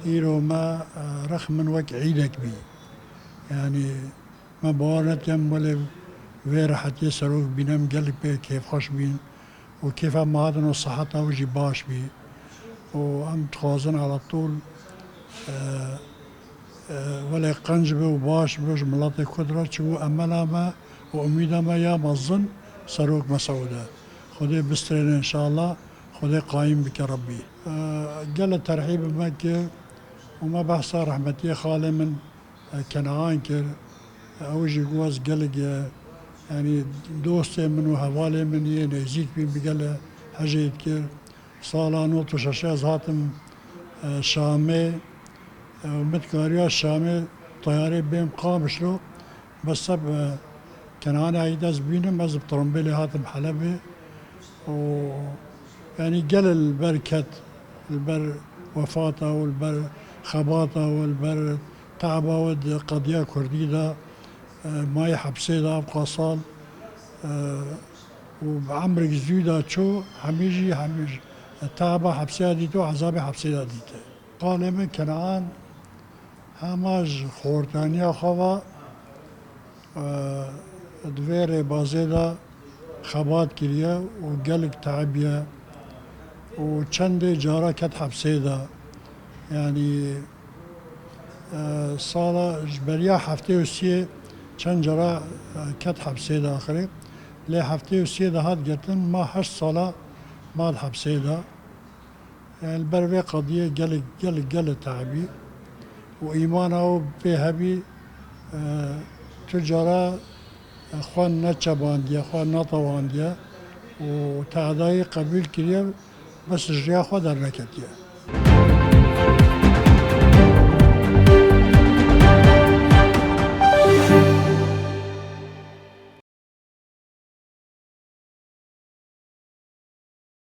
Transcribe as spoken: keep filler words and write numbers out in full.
Îro me, e, rex min wek îdek bî. Yanî me bawer nekem welê vê rehetiyê serok bînim, gelek pê kêfxweş bîn û kêfa me hatin û siheta wî jî baş bî. Û em dixwazin ala tol, e, e, welê qenc be û baş be ji miletê Kurd re, çi bû emela me û umîda me ya mezin serok Meseûd e. Xwedê bistrêne înşallah, Xwedê qayîm bike Rebbî. E, gele terhîb me kir û me behsa rehmetiyê xalê min, e, Kenaan kir. Ew jî got ez gelek, e, yanî dostê min û hevalê min yê nêzîk bîn bi gele hejê dikir. Sala nod û şeş ez hatim, e, Şamê, e, û min dikariya Şamê teyarê bêm Qamişlo. Bes seb, e, Kenanê Eîd ez bînim, ez bi trombêlê hatim Helebê. Û, yanî, gelê li ber ket, li ber wefata û li ber xebata û li ber te'ba we di qediya Kurdî de, e, mayî hepsê de evqa sal, e, û bi emrek zû de çû, hemî jî, hemî jî, e, te'ba hepsê de dît û ezabê hepsê de dîte. Xalê min Kenaan hema ji xortaniya xwe ve, e, di vê rêbazê de xebat kiriye û gelek tebiye û çendê cara ket hepsê de. Yanî, e, sala ji beriya heftê û siyê çend cara, e, ket hepsê de axirê. Lê heftê û siyê de hat girtin, ma heşt sala ma di hepsê de. Yanî li ber vê qediyê gelek, gelek, gelek te'bî û îmana û pê hebî, e, tu cara, e, xwe neçebandiye, xwe netewandiye û te'dayî qebûl kiriye, bes ji riya xwe derneketiye.